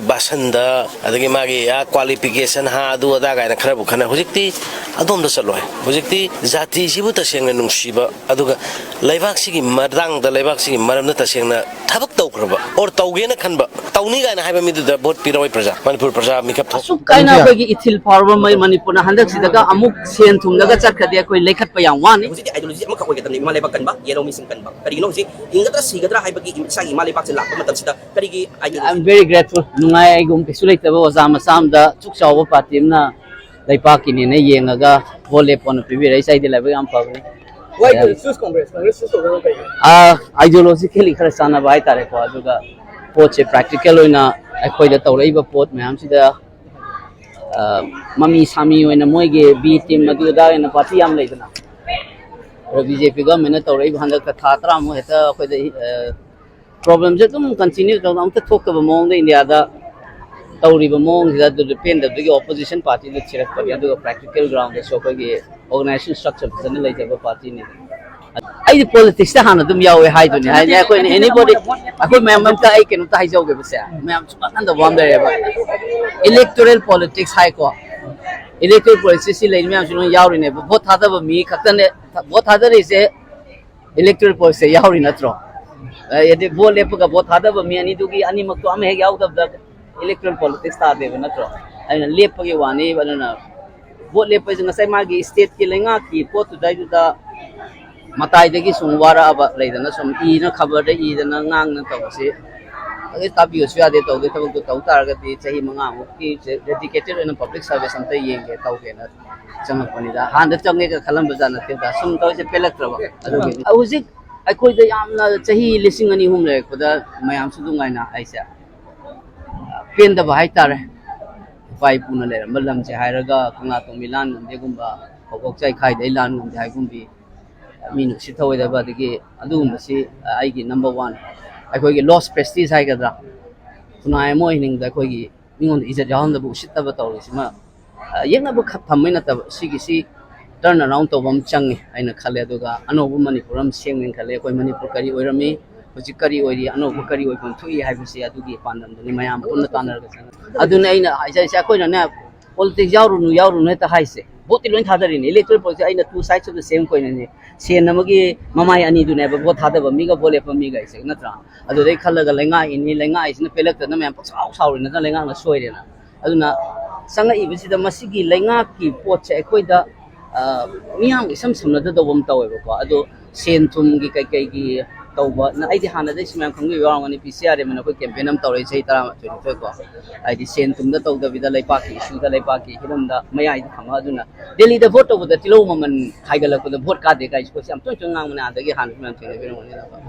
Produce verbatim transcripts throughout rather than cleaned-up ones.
ꯚꯥꯁꯟꯗ, ꯑꯗꯒꯤ ꯃꯥꯒꯤ, ꯑ, qualification, ꯍꯥ, ꯑꯗꯨ ꯑꯗꯥ ꯀꯥꯏꯅ ꯈꯔꯕꯨ ꯈꯟꯅ, ꯍꯧꯖꯤꯛꯇꯤ ꯑꯗꯣꯝꯗ ꯆꯠꯂꯣꯏ꯫ ꯍꯧꯖꯤꯛꯇꯤ ꯖꯥꯇꯤꯁꯤꯕꯨ ꯇꯁꯦꯡꯅ ꯅꯨꯡꯁꯤꯕ, ꯑꯗꯨꯒ ꯂꯩꯕꯥꯛꯁꯤꯒꯤ ꯃꯇꯥꯡꯗ, ꯂꯩꯕꯥꯛꯁꯤꯒꯤ ꯃꯔꯝꯗ ꯇꯁꯦꯡꯅ ꯊꯕꯛ ꯇꯧꯈ꯭ꯔꯕ, or ꯇꯧꯒꯦꯅ ꯈꯟꯕ, ꯇꯧꯅꯤ ꯀꯥꯏꯅ ꯍꯥꯏꯕ ꯃꯤꯗꯨꯗ ꯚꯣꯠ ꯄꯤꯔꯛꯑꯣꯏ ꯄ꯭ꯔꯖꯥ, ꯃꯅꯤꯄꯨꯔ ꯄ꯭ꯔꯖꯥ ꯃꯤꯈꯞ ꯊꯣꯛ ꯑꯁꯨꯛ ꯀꯥꯏꯅ ꯑꯩꯈꯣꯏꯒꯤ ꯏꯊꯤꯜ ꯐꯥꯎꯔꯕ ꯃꯩ ꯃꯅꯤꯄꯨꯔꯅ ꯍꯟꯗꯛꯁꯤꯗꯒ ꯑꯃꯨꯛ ꯁꯦꯟ ꯊꯨꯝꯗꯒ ꯆꯠꯈ꯭ꯔꯗꯤ ꯑꯩꯈꯣꯏ ꯂꯩꯈꯠꯄ ꯌꯥꯝ ꯋꯥꯅꯤ꯫ ꯍꯧꯖꯤꯛꯇꯤ ideology ꯑꯃꯈꯛ ꯑꯣꯏꯒꯗꯕꯅꯤ, ꯏꯃꯥ ꯂꯩꯕꯥꯛ ꯀꯟꯕ, ꯌꯦꯜꯍꯧ ꯃꯤꯁꯤꯡ ꯀꯟꯕ꯫ ꯀꯔꯤꯒꯤꯅꯣ ꯍꯧꯖꯤꯛ ꯍꯤꯡꯒꯗ꯭ꯔꯥ ꯁꯤꯒꯗ꯭ꯔꯥ ꯍꯥꯏꯕꯒꯤ ꯏꯁꯥꯒꯤ ꯏꯃꯥ ꯂꯩꯕꯥꯛꯁꯦ ꯂꯥꯛꯄ ꯃꯇꯝꯁꯤꯗ ꯀꯔꯤꯒꯤ ideology? I'm very grateful. ꯅꯨꯡꯉꯥꯏ, ꯑꯩꯒꯨꯝ ꯀꯩꯁꯨ ꯂꯩꯇꯕ ꯑꯣꯖꯥ ꯃꯆꯥ ꯑꯃꯗ ꯁꯨꯛ ꯆꯥꯎꯕ party ꯑꯃꯅ ꯂꯩꯄꯥꯛꯀꯤꯅꯦꯅ ꯌꯦꯡꯉꯒ ꯚꯣꯠ ꯂꯦꯞꯄꯣꯅ ꯄꯤꯕꯤꯔꯛꯏꯁꯦ꯫ ꯑꯩꯗꯤ ꯂꯥꯏꯕꯛ ꯌꯥꯝ ꯐꯕꯅꯤ꯫ Why to choose Congress? Congress choose ꯇꯧꯗꯅ ꯀꯩꯒꯤꯅꯣ? ꯑꯥ, ideologically ꯈꯔ ꯆꯥꯟꯅꯕ ꯍꯥꯏꯇꯥꯔꯦꯀꯣ꯫ ꯑꯗꯨꯒ ꯄꯣꯠꯁꯦ practical ꯑꯣꯏꯅ ꯑꯩꯈꯣꯏꯗ ꯇꯧꯔꯛꯏꯕ ꯄꯣꯠ ꯃꯌꯥꯝꯁꯤꯗ, ꯑꯥ, ꯃꯃꯤ ꯁꯥꯃꯤ ꯑꯣꯏꯅ ꯃꯣꯏꯒꯤ B team ꯑꯗꯨ ꯑꯗꯥ ꯑꯣꯏꯅ party ꯌꯥꯝ ꯂꯩꯗꯅ꯫ ꯑꯗꯣ BJP government ꯇꯧꯔꯛꯏꯕ ꯍꯟꯗꯛꯇ ꯊꯥ ꯇꯔꯥꯃꯨꯛ ꯍꯦꯛꯇ ꯑꯩꯈꯣꯏꯗ, ꯑꯥ, problemꯁꯦ ꯑꯗꯨꯝ continue ꯇꯧꯗꯅ ꯑꯃꯨꯛꯇ ꯊꯣꯛꯇꯕ ꯃꯑꯣꯡꯗ ꯏꯟꯗꯤꯌꯥꯗ ꯇꯧꯔꯤꯕ ꯃꯑꯣꯡꯁꯤꯗ ꯑꯗꯨꯗ ꯄꯦꯟꯗꯕꯗꯒꯤ opposition partyꯗ ꯊꯤꯔꯛꯄꯅꯤ꯫ ꯑꯗꯨꯒ practical groundꯗꯁꯨ ꯑꯩꯈꯣꯏꯒꯤ organization structure ꯐꯖꯅ ꯂꯩꯖꯕ partyꯅꯤ꯫ ꯑꯩꯗꯤ politicsꯇ ꯍꯥꯟꯅ ꯑꯗꯨꯝ ꯌꯥꯎꯋꯦ ꯍꯥꯏꯗꯨꯅꯤ꯫ ꯍꯥꯏꯗꯤ ꯑꯩꯈꯣꯏꯅ anybody, ꯑꯩꯈꯣꯏ ꯃꯌꯥꯝ ꯑꯝꯇ, ꯑꯩ ꯀꯩꯅꯣꯝꯇ ꯍꯥꯏꯖꯍꯧꯒꯦꯕꯁꯦ, ꯃꯌꯥꯝ ꯁꯨꯡꯈꯟ ꯈꯟꯗꯕ ꯑꯃ ꯂꯩꯔꯦꯕ, electoral politics ꯍꯥꯏꯀꯣ꯫ Electoral politics ꯁꯤ ꯂꯩꯔꯤ ꯃꯌꯥꯝꯁꯤ ꯂꯣꯏ ꯌꯥꯎꯔꯤꯅꯦꯕ꯫ ꯚꯣꯠ ꯊꯥꯗꯕ ꯃꯤ ꯈꯛꯇꯅꯦ, ꯚꯣꯠ ꯊꯥꯗꯔꯤꯁꯦ electoral politicsꯁꯦ ꯌꯥꯎꯔꯤ ꯅꯠꯇ꯭ꯔꯣ? ꯍꯥꯏꯗꯤ ꯚꯣꯠ ꯂꯦꯞꯄꯒ ꯚꯣꯠ ꯊꯥꯗꯕ ꯃꯤ ꯑꯅꯤꯗꯨꯒꯤ ꯑꯅꯤꯃꯛꯇꯣ ꯑꯃ ꯍꯦꯛ ꯌꯥꯎꯗꯕꯗ electoral politics ꯇꯥꯗꯦꯕ ꯅꯠꯇ꯭ꯔꯣ? ꯑꯗꯨꯅ ꯂꯦꯞꯄꯒꯤ ꯋꯥꯅꯤ꯫ ꯑꯗꯨꯅ ꯚꯣꯠ ꯂꯦꯞꯄꯁꯦ ꯉꯁꯥꯏ ꯃꯥꯒꯤ stateꯀꯤ ꯂꯩꯉꯥꯛꯀꯤ ꯄꯣꯠꯇꯨꯗꯩꯗꯨꯗ ꯃꯇꯥꯏꯗꯒꯤ ꯁꯨꯝ ꯋꯥꯔꯛꯑꯕ ꯂꯩꯗꯅ, ꯁꯨꯝ ꯏꯅ, ꯈꯕꯔꯗ ꯏꯗꯅ ꯉꯥꯡꯅ ꯇꯧꯕꯁꯤ ꯑꯗꯩ ꯇꯥꯕꯤꯕꯁꯨ ꯌꯥꯗꯦ꯫ ꯇꯧꯗꯣꯏ ꯊꯕꯛꯇꯣ ꯇꯧ ꯇꯥꯔꯒꯗꯤ ꯆꯍꯤ ꯃꯉꯥꯃꯨꯛꯀꯤ dedicated ꯑꯣꯏꯅ public service ꯑꯝꯇ ꯌꯦꯡꯒꯦ ꯇꯧꯒꯦꯅ ꯆꯪꯉꯛꯄꯅꯤꯗ꯫ ꯍꯥꯟꯅ ꯆꯪꯉꯦꯒ ꯈꯜꯂꯝꯕ ꯖꯥꯠ ꯅꯠꯇꯦꯗ, ꯁꯨꯝ ꯇꯧꯔꯤꯁꯦ ꯄꯦꯜꯂꯛꯇ꯭ꯔꯕ ꯑꯗꯨꯒꯤꯅꯤ꯫ ꯍꯧꯖꯤꯛ ꯑꯩꯈꯣꯏꯗ ꯌꯥꯝꯅ ꯆꯍꯤ ꯂꯤꯁꯤꯡ ꯑꯅꯤ ꯑꯍꯨꯝ ꯂꯩꯔꯛꯄꯗ ꯃꯌꯥꯝꯁꯨ ꯑꯗꯨꯝ ꯉꯥꯏꯅ ꯑꯩꯁꯦ ꯄꯦꯟꯗꯕ ꯍꯥꯏꯇꯥꯔꯦ꯫ ꯏꯄꯥ ꯏꯄꯨꯅ ꯂꯩꯔꯝꯕ ꯂꯝꯁꯦ ꯍꯥꯏꯔꯒ ꯀꯪꯂꯥꯇꯣꯡꯕꯤ ꯂꯥꯟ ꯉꯝꯗꯦꯒꯨꯝꯕ, ꯈꯣꯡꯕꯣꯛ ꯆꯥꯏꯈꯥꯏꯗꯩ ꯂꯥꯟ ꯉꯝꯗꯦ ꯍꯥꯏꯒꯨꯝꯕꯤ, ꯃꯤ ꯅꯨꯡꯁꯤꯠ ꯊꯧꯑꯣꯏꯗꯕ, ꯑꯗꯒꯤ ꯑꯗꯨꯒꯨꯝꯕꯁꯤ ꯑꯩꯒꯤ number one, ꯑꯩꯈꯣꯏꯒꯤ lost prestige ꯍꯥꯏꯒꯗ꯭ꯔꯥ, ꯈꯨꯟꯅꯥꯏ ꯑꯃ ꯑꯣꯏꯍꯟꯅꯤꯡꯕꯗ ꯑꯩꯈꯣꯏꯒꯤ ꯃꯤꯉꯣꯟꯗ ꯏꯖꯠ ꯌꯥꯎꯍꯟꯗꯕ, ꯎꯁꯤꯠꯇꯕ ꯇꯧꯔꯤꯁꯤꯃ, ꯑ, ꯌꯦꯛꯅꯕ ꯈꯛ ꯊꯝꯕꯩ ꯅꯠꯇꯕ, ꯁꯤꯒꯤꯁꯤ turn around ꯇꯧꯕ ꯑꯃ ꯆꯪꯉꯤ ꯍꯥꯏꯅ ꯈꯜꯂꯦ꯫ ꯑꯗꯨꯒ ꯑꯅꯧꯕ ꯃꯅꯤꯄꯨꯔ ꯑꯃ ꯁꯦꯝꯒꯦꯅ ꯈꯜꯂꯦ꯫ ꯑꯩꯈꯣꯏ ꯃꯅꯤꯄꯨꯔ ꯀꯔꯤ ꯑꯣꯏꯔꯝꯃꯤ, ꯍꯧꯖꯤꯛ ꯀꯔꯤ ꯑꯣꯏꯔꯤ, ꯑꯅꯧꯕ ꯀꯔꯤ ꯑꯣꯏꯐꯝ ꯊꯣꯛꯏ ꯍꯥꯏꯕꯁꯤ ꯑꯗꯨꯒꯤ ꯄꯥꯟꯗꯝꯗꯨꯅꯤ ꯃꯌꯥꯝ ꯄꯨꯟꯅ ꯇꯥꯟꯅꯔꯒ ꯆꯪꯉꯛꯄ꯫ ꯑꯗꯨꯅ ꯑꯩꯅ ꯍꯥꯏꯖꯔꯤꯁꯦ, ꯑꯩꯈꯣꯏꯅꯅꯦ politics ꯌꯥꯎꯔꯨꯅꯨ, ꯌꯥꯎꯔꯨꯅꯨ ꯍꯦꯛꯇ ꯍꯥꯏꯁꯦ꯫ Vote ꯇꯤ ꯂꯣꯏ ꯊꯥꯗꯔꯤꯅꯦ, electoral politics ꯑꯩꯅ two sides of the same coin ꯅꯤ꯫ ꯁꯦꯟ ꯑꯃꯒꯤ ꯃꯃꯥꯏ ꯑꯅꯤꯗꯨꯅꯦꯕ vote ꯊꯥꯗꯕ ꯃꯤꯒ vote ꯂꯦꯞꯄ ꯃꯤꯒ ꯍꯥꯏꯁꯦ, ꯅꯠꯇ꯭ꯔꯥ? ꯑꯗꯨꯗꯩ ꯈꯜꯂꯒ ꯂꯩꯉꯥꯛꯏꯅꯤ, ꯂꯩꯉꯥꯛꯏꯁꯤꯅ ꯄꯦꯜꯂꯛꯇꯗꯅ ꯃꯌꯥꯝ ꯄꯪꯁꯥꯎ ꯁꯥꯎꯔꯤ ꯅꯠꯇ꯭ꯔꯥ, ꯂꯩꯉꯥꯛꯅ ꯁꯣꯏꯔꯦꯅ꯫ ꯑꯗꯨꯅ ꯆꯪꯉꯛꯏꯕꯁꯤꯗ ꯃꯁꯤꯒꯤ ꯂꯩꯉꯥꯛꯀꯤ ꯄꯣꯠꯁꯦ ꯑꯩꯈꯣꯏꯗ, ꯑ, ꯃꯤꯌꯥꯝꯒ ꯏꯁꯝ ꯁꯝꯅꯗꯗꯧꯕ ꯑꯃ ꯇꯧꯋꯦꯕꯀꯣ꯫ ꯑꯗꯣ ꯁꯦꯟ ꯊꯨꯝꯒꯤ ꯀꯩꯀꯩꯒꯤ ꯇꯧꯕ, ꯅ-, ꯑꯩꯗꯤ ꯍꯥꯟꯅꯗꯩ ꯁꯨ ꯃꯌꯥꯝ ꯈꯪꯕꯤꯕ ꯌꯥꯎꯔꯝꯒꯅꯤ, P C R M ꯑꯅ ꯑꯩꯈꯣꯏ campaign ꯑꯃ ꯇꯧꯔꯛꯏ ꯆꯍꯤ ꯇꯔꯥꯃꯥꯊꯣꯏꯅꯤꯊꯣꯏ ꯀꯣ꯫ ꯍꯥꯏꯗꯤ ꯁꯦꯟ ꯊꯨꯝꯗ ꯇꯧꯗꯕꯤꯗ ꯂꯩꯄꯥꯛꯀꯤ issue ꯗ, ꯂꯩꯄꯥꯛꯀꯤ ꯍꯤꯔꯝꯗ ꯃꯌꯥꯏꯗ ꯊꯝꯃ, ꯑꯗꯨꯅ ꯗꯦꯜꯂꯤꯗ vote ꯇꯧꯕꯗ ꯇꯤꯜꯍꯧ ꯃꯃꯜ ꯍꯥꯏꯒꯠꯂꯛꯄꯗ vote ꯀꯥꯗꯦ ꯀꯥꯏꯁꯦ ꯑꯩꯈꯣꯏꯁꯦ ꯌꯥꯝ ꯇꯣꯏ ꯇꯣꯏꯅ ꯉꯥꯡꯕꯅꯦ, ꯑꯗꯒꯤ ꯍꯥꯟꯅꯁꯨ ꯃꯌꯥꯝ ꯊꯦꯡꯅꯕꯤꯔꯝꯒꯅꯤ꯫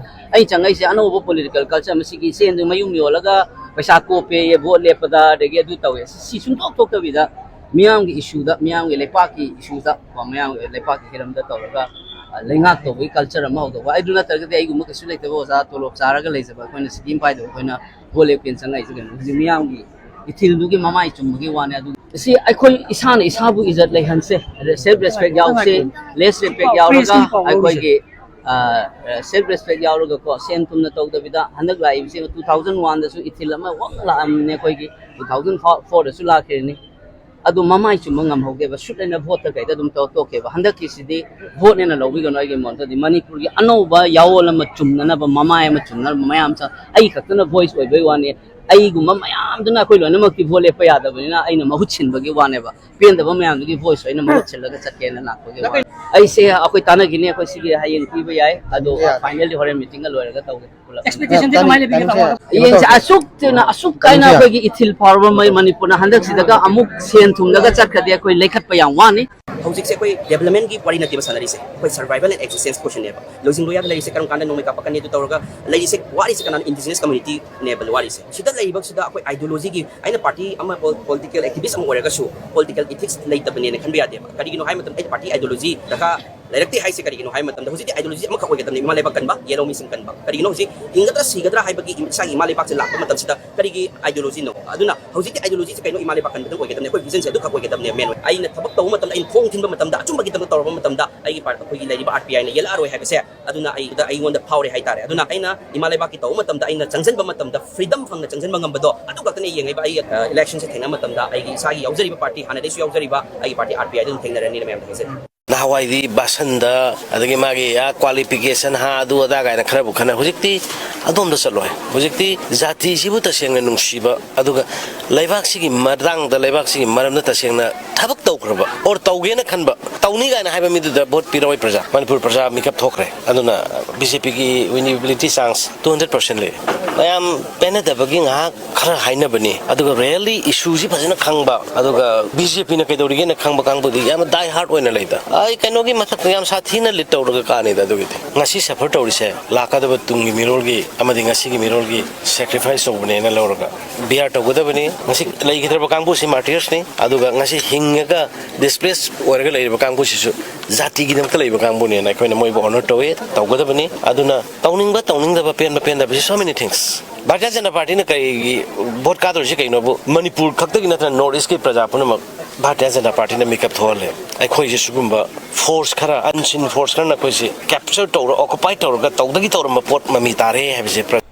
ꯑꯩ ꯆꯪꯉꯛꯏꯁꯦ ꯑꯅꯧꯕ political culture ꯑꯃ, ꯁꯤꯒꯤ ꯁꯦꯟꯗꯨ ꯃꯌꯨꯝ ꯌꯣꯜꯂꯒ ꯄꯩꯁꯥ ꯀꯣꯞꯄꯦꯌꯦ, vote ꯂꯦꯞꯄꯗ, ꯑꯗꯒꯤ ꯑꯗꯨ ꯇꯧꯋꯦ, ꯁꯤ ꯁꯨꯡꯊꯣꯛ ꯊꯣꯛꯇꯕꯤꯗ ꯃꯤꯌꯥꯝꯒꯤ issue ꯗ, ꯃꯤꯌꯥꯝꯒꯤ ꯂꯩꯄꯥꯛꯀꯤ issue ꯗ ꯀꯣ, ꯃꯤꯌꯥꯝꯒꯤ ꯂꯩꯄꯥꯛꯀꯤ ꯍꯤꯔꯝꯗ ꯇꯧꯔꯒ, ꯑ, ꯂꯩꯉꯥꯛ ꯇꯧꯕꯒꯤ culture ꯑꯃ ꯍꯧꯗꯣꯛꯄ꯫ ꯑꯩꯗꯨ ꯅꯠꯇ꯭ꯔꯒꯗꯤ ꯑꯩꯒꯨꯝꯕ ꯀꯩꯁꯨ ꯂꯩꯇꯕ ꯑꯣꯖꯥ, ꯇꯣꯂꯣꯞ ꯆꯥꯔꯒ ꯂꯩꯖꯕ ꯑꯩꯈꯣꯏꯅ, ꯁꯤꯀꯤ ꯑꯃ ꯄꯥꯏꯗꯕ ꯑꯩꯈꯣꯏꯅ vote ꯂꯦꯞꯀꯦꯅ ꯆꯪꯉꯛꯏꯁꯦ ꯀꯩꯅꯣ? ꯍꯧꯖꯤꯛ ꯃꯤꯌꯥꯝꯒꯤ ꯏꯊꯤꯜꯗꯨꯒꯤ ꯃꯃꯥꯏ ꯆꯨꯝꯕꯒꯤ ꯋꯥꯅꯦ꯫ ꯑꯗꯨ ꯁꯤ ꯑꯩꯈꯣꯏ ꯏꯁꯥꯅ ꯏꯁꯥꯕꯨ ꯏꯖꯠ ꯂꯩꯍꯟꯁꯦ, self respect ꯌꯥꯎꯁꯦ, less respect ꯌꯥꯎꯔꯒ ꯑꯩꯈꯣꯏꯒꯤ, ꯑ, self respect ꯌꯥꯎꯔꯒꯀꯣ, ꯁꯦꯟ ꯊꯨꯝꯅ ꯇꯧꯗꯕꯤꯗ ꯍꯟꯗꯛ ꯂꯥꯛꯏꯕꯁꯤ two thousand one ꯗꯁꯨ ꯏꯊꯤꯜ ꯑꯃ ꯋꯥꯡꯅ ꯂꯥꯛꯑꯝꯃꯤꯅꯦ ꯑꯩꯈꯣꯏꯒꯤ꯫ Two thousand four ꯗꯁꯨ ꯂꯥꯛꯈꯤꯕꯅꯤ꯫ ꯑꯗꯨ ꯃꯃꯥꯏ ꯆꯨꯝꯕ ꯉꯝꯍꯧꯗꯦꯕ, ꯁꯨꯠ ꯑꯅ vote ꯇ ꯀꯩꯗ ꯑꯗꯨꯝ ꯇꯧꯔ ꯇꯣꯛꯈꯤꯕ꯫ ꯍꯟꯗꯛꯀꯤꯁꯤꯗꯤ vote ꯅꯦꯅ ꯂꯧꯕꯤꯒꯅꯨ ꯑꯩꯒꯤ ꯃꯣꯠꯇꯗꯤ꯫ ꯃꯅꯤꯄꯨꯔꯒꯤ ꯑꯅꯧꯕ ꯌꯥꯑꯣꯜ ꯑꯃ ꯆꯨꯝꯅꯅꯕ, ꯃꯃꯥꯏ ꯑꯃ ꯆꯨꯝꯅꯅꯕ ꯃꯌꯥꯝ ꯆꯪ-, ꯑꯩ ꯈꯛꯇꯅ voice ꯑꯣꯏꯕꯩ ꯋꯥꯅꯤ꯫ ꯑꯩꯒꯨꯝꯕ ꯃꯌꯥꯝꯗꯨꯅ ꯑꯩꯈꯣꯏ ꯂꯣꯏꯅꯃꯛꯇꯤ vote ꯂꯦꯞꯄ ꯌꯥꯗꯕꯅꯤꯅ ꯑꯩꯅ ꯃꯍꯨꯠ ꯁꯤꯟꯕꯒꯤ ꯋꯥꯅꯦꯕ꯫ ꯄꯦꯟꯗꯕ ꯃꯌꯥꯝꯗꯨꯒꯤ voice ꯑꯩꯅ ꯃꯍꯨꯠ ꯁꯤꯜꯂꯒ ꯆꯠꯀꯦꯅ ꯂꯥꯛꯄꯒꯤ ꯋꯥꯅꯤ꯫ ꯑꯩꯁꯦ ꯑꯩꯈꯣꯏ ꯇꯥꯟꯅꯈꯤꯅꯤ, ꯑꯩꯈꯣꯏ ꯁꯤꯒꯤ ꯍꯌꯦꯡ ꯄꯤꯕ ꯌꯥꯏ, ꯑꯗꯣ ꯌꯥ꯫ Final ꯗꯤ ꯍꯣꯔꯦꯟ meeting ꯒ ꯂꯣꯏꯔꯒ ꯇꯧꯒꯦ꯫ Expectation ꯁꯦ ꯀꯃꯥꯏꯅ ꯂꯩꯕꯤꯒꯦ? ꯌꯦꯡꯁꯦ, ꯑꯁꯨꯛ ꯊꯤꯅ, ꯑꯁꯨꯛ ꯀꯥꯏꯅ ꯑꯩꯈꯣꯏꯒꯤ ꯏꯊꯤꯜ ꯐꯥꯎꯔꯕ ꯃꯩ ꯃꯅꯤꯄꯨꯔꯅ ꯍꯟꯗꯛꯁꯤꯗꯒ ꯑꯃꯨꯛ ꯁꯦꯟ ꯊꯨꯝꯗꯒ ꯆꯠꯈ꯭ꯔꯗꯤ ꯑꯩꯈꯣꯏ ꯂꯩꯈꯠꯄ ꯌꯥꯝ ꯋꯥꯅꯤ꯫ ꯍꯧꯖꯤꯛꯁꯦ ꯑꯩꯈꯣꯏ development ꯀꯤ ꯋꯥꯔꯤ ꯅꯠꯇꯦꯕ ꯁꯥꯟꯅꯔꯤꯁꯦ, ꯑꯩꯈꯣꯏ survival and existence question ꯅꯦꯕ꯫ ꯂꯧꯁꯤꯡ ꯂꯣꯌꯥꯗ ꯂꯩꯔꯤꯁꯦ ꯀꯔꯝ ꯀꯥꯟꯗ ꯅꯣꯡꯃꯩ ꯀꯥꯞꯄꯛꯀꯅꯤ ꯑꯗꯨ ꯇꯧꯔꯒ ꯂꯩꯔꯤꯁꯦ, ꯋꯥꯔꯤꯁꯦ ꯀꯅꯥꯅꯣ? Indigenous community ꯅꯦꯕ ꯋꯥꯔꯤꯁꯦ꯫ ꯁꯤꯗ ꯂꯩꯔꯤꯕꯁꯤꯗ ꯑꯩꯈꯣꯏ ideology ꯒꯤ, ꯑꯩꯅ party ꯑꯃ pol-, political activist ꯑꯃ ꯑꯣꯏꯔꯒꯁꯨ political ethics ꯂꯩꯇꯕꯅꯦꯅ ꯈꯟꯕ ꯌꯥꯗꯦꯕ꯫ ꯀꯔꯤꯒꯤꯅꯣ ꯍꯥꯏꯕ ꯃꯇꯝꯗ ꯑꯩ party ideology ꯗꯔꯀꯥꯔ ꯂꯩꯔꯛꯇꯦ ꯍꯥꯏꯁꯦ ꯀꯔꯤꯒꯤꯅꯣ ꯍꯥꯏꯕ ꯃꯇꯝꯗ, ꯍꯧꯖꯤꯛꯇꯤ ideology ꯑꯃꯈꯛ ꯑꯣꯏꯒꯗꯕꯅꯤ, ꯏꯃꯥ ꯂꯩꯕꯥꯛ ꯀꯟꯕ, ꯌꯦꯜꯍꯧ ꯃꯤꯁꯤꯡ ꯀꯟꯕ꯫ ꯀꯔꯤꯒꯤꯅꯣ? ꯍꯧꯖꯤꯛ ꯍꯤꯡꯒꯗ꯭ꯔꯥ ꯁꯤꯒꯗ꯭ꯔꯥ ꯍꯥꯏꯕꯒꯤ ꯏꯁꯥꯒꯤ ꯏꯃꯥ ꯂꯩꯕꯥꯛꯁꯦ ꯂꯥꯛꯄ ꯃꯇꯝꯁꯤꯗ ꯀꯔꯤꯒꯤ ideologyꯅꯣ? ꯑꯗꯨꯅ ꯍꯧꯖꯤꯛꯇꯤ ideologyꯁꯦ ꯀꯩꯅꯣ? ꯏꯃꯥ ꯂꯩꯕꯥꯛ ꯀꯟꯕꯗꯪ ꯑꯣꯏꯒꯗꯕꯅꯤ, ꯑꯩꯈꯣꯏ visionꯁꯦ ꯑꯗꯨꯈꯛ ꯑꯣꯏꯒꯗꯕꯅꯦ꯫ Main ꯑꯣꯏ ꯑꯩꯅ ꯊꯕꯛ ꯇꯧꯕ ꯃꯇꯝꯗ, ꯑꯩꯅ ꯊꯣꯡ ꯊꯤꯟꯕ ꯃꯇꯝꯗ, ꯑꯆꯨꯝꯕꯒꯤꯗꯃꯛ ꯇꯧꯔꯕ ꯃꯇꯝꯗ ꯑꯩꯒꯤ ꯄꯥꯔ-, ꯑꯩꯈꯣꯏꯒꯤ ꯂꯩꯔꯤꯕ RTIꯅ ꯌꯦꯜꯂꯛꯑꯔꯣꯏ ꯍꯥꯏꯕꯁꯦ ꯑꯗꯨꯅ ꯑꯩ, ꯑꯩꯉꯣꯟꯗ ꯐꯥꯎꯔꯦ ꯍꯥꯏꯇꯥꯔꯦ꯫ ꯑꯗꯨꯅ ꯑꯩꯅ ꯏꯃꯥ ꯂꯩꯕꯥꯛꯀꯤ ꯇꯧꯕ ꯃꯇꯝꯗ, ꯑꯩꯅ ꯆꯪꯁꯤꯟꯕ ꯃꯇꯝꯗ freedom ꯐꯪꯅ ꯆꯪꯁꯤꯟꯕ ꯉꯝꯕꯗꯣ, ꯑꯗꯨ ꯈꯛꯇꯅꯦ ꯌꯦꯡꯉꯤꯕ꯫ ꯑꯩ, ꯑ, electionꯁꯦ ꯊꯦꯡꯅꯕ ꯃꯇꯝꯗ ꯑꯩꯒꯤ ꯏꯁꯥꯒꯤ ꯌꯥꯎꯖꯔꯤꯕ party, ꯍꯥꯟꯅꯗꯩꯁꯨ ꯌꯥꯎꯖꯔꯤꯕ ꯑꯩꯒꯤ party RTIꯗ ꯑꯗꯨꯝ ꯊꯦꯡꯅꯔꯅꯤꯅ ꯃꯌꯥꯝꯗ ꯍꯥꯏꯖꯔꯤ꯫ ꯅꯍꯥꯟꯋꯥꯏꯗꯤ ꯕꯥꯁꯟꯗ, ꯑꯗꯒꯤ ꯃꯥꯒꯤ, ꯑ, qualification, ꯍꯥ, ꯑꯗꯨ ꯑꯗꯥ ꯀꯥꯏꯅ ꯈꯔꯕꯨ ꯈꯟꯅ, ꯍꯧꯖꯤꯛꯇꯤ ꯑꯗꯣꯝꯗ ꯆꯠꯂꯣꯏ꯫ ꯍꯧꯖꯤꯛꯇꯤ ꯖꯥꯇꯤꯁꯤꯕꯨ ꯇꯁꯦꯡꯅ ꯅꯨꯡꯁꯤꯕ, ꯑꯗꯨꯒ ꯂꯩꯕꯥꯛꯁꯤꯒꯤ ꯃꯇꯥꯡꯗ, ꯂꯩꯕꯥꯛꯁꯤꯒꯤ ꯃꯔꯝꯗ ꯇꯁꯦꯡꯅ ꯊꯕꯛ ꯇꯧꯈ꯭ꯔꯕ, or ꯇꯧꯒꯦꯅ ꯈꯟꯕ, ꯇꯧꯅꯤ ꯀꯥꯏꯅ ꯍꯥꯏꯕ ꯃꯤꯗꯨꯗ vote ꯄꯤꯔꯛꯑꯣꯏ ꯄ꯭ꯔꯖꯥ꯫ ꯃꯅꯤꯄꯨꯔ ꯄ꯭ꯔꯖꯥ ꯃꯤꯀꯞ ꯊꯣꯛꯈ꯭ꯔꯦ꯫ ꯑꯗꯨꯅ BJPꯒꯤ winnability chance two hundred percent ꯂꯩ꯫ ꯃꯌꯥꯝ ꯄꯦꯟꯅꯗꯕꯒꯤ ꯉꯥꯏꯍꯥꯛ ꯈꯔ ꯍꯥꯏꯅꯕꯅꯤ, ꯑꯗꯨꯒ really issueꯁꯤ ꯐꯖꯅ ꯈꯪꯕ, ꯑꯗꯨꯒ BJPꯅ ꯀꯩꯗꯧꯔꯤꯒꯦꯅ ꯈꯪꯕ ꯀꯥꯡꯕꯨꯗꯤ ꯌꯥꯝꯅ die hard ꯑꯣꯏꯅ ꯂꯩꯗ꯫ ꯑꯩ ꯀꯩꯅꯣꯒꯤ ꯃꯊꯛꯇ ꯌꯥꯝ ꯁꯥꯊꯤꯅ lead ꯇꯧꯔꯒ ꯀꯥꯅꯤꯗ꯫ ꯑꯗꯨꯒꯤꯗꯤ ꯉꯁꯤ suffer ꯇꯧꯔꯤꯁꯦ ꯂꯥꯛꯀꯗꯕ ꯇꯨꯡꯒꯤ ꯃꯤꯔꯣꯜꯒꯤ ꯑꯃꯗꯤ ꯉꯁꯤꯒꯤ ꯃꯤꯔꯣꯜꯒꯤ sacrifice ꯇꯧꯕꯅꯦꯅ ꯂꯧꯔꯒ bear ꯇꯧꯒꯗꯕꯅꯤ꯫ ꯉꯁꯤ ꯂꯩꯈꯤꯗ꯭ꯔꯕ ꯀꯥꯡꯕꯨꯁꯤ martyrsꯅꯤ, ꯑꯗꯨꯒ ꯉꯁꯤ ꯍꯤꯡꯉꯒ displace ꯑꯣꯏꯔꯒ ꯂꯩꯔꯤꯕ ꯀꯥꯡꯕꯨꯁꯤꯁꯨ ꯖꯥꯇꯤꯒꯤꯗꯃꯛꯇ ꯂꯩꯕ ꯀꯥꯡꯕꯨꯅꯦꯅ ꯑꯩꯈꯣꯏꯅ ꯃꯣꯏꯕꯨ honour ꯇꯧꯋꯤ, ꯇꯧꯒꯗꯕꯅꯤ꯫ ꯑꯗꯨꯅ ꯇꯧꯅꯤꯡꯕ ꯇꯧꯅꯤꯡꯗꯕ, ꯄꯦꯟꯕ ꯄꯦꯟꯗꯕ, so many things꯫ Bharatiya Janata ꯄꯥꯔꯇꯤꯅ ꯀꯔꯤꯒꯤ vote ꯀꯥꯗꯧꯔꯤꯁꯤ ꯀꯩꯅꯣꯕꯨ? ꯃꯅꯤꯄꯨꯔ ꯈꯛꯇꯒꯤ ꯅꯠꯇꯅ North Eastꯀꯤ ꯄ꯭ꯔꯖꯥ ꯄꯨꯝꯅꯃꯛ ꯚꯥꯔꯇꯤꯌ ꯖꯅꯇꯥ ꯄꯥꯔꯇꯤꯅ ꯃꯤꯀꯞ ꯊꯣꯛꯍꯜꯂꯦ꯫ ꯑꯩꯈꯣꯏꯁꯦ ꯁꯤꯒꯨꯝꯕ force ꯈꯔ, unseen force ꯈꯔꯅ ꯑꯩꯈꯣꯏꯁꯦ capture ꯇꯧꯔ, occupy ꯇꯧꯔꯒ ꯇꯧꯗꯒꯤ ꯇꯧꯔꯝꯕ ꯄꯣꯠ ꯃꯃꯤ ꯇꯥꯔꯦ ꯍꯥꯏꯕꯁꯦ ꯄ꯭ꯔ-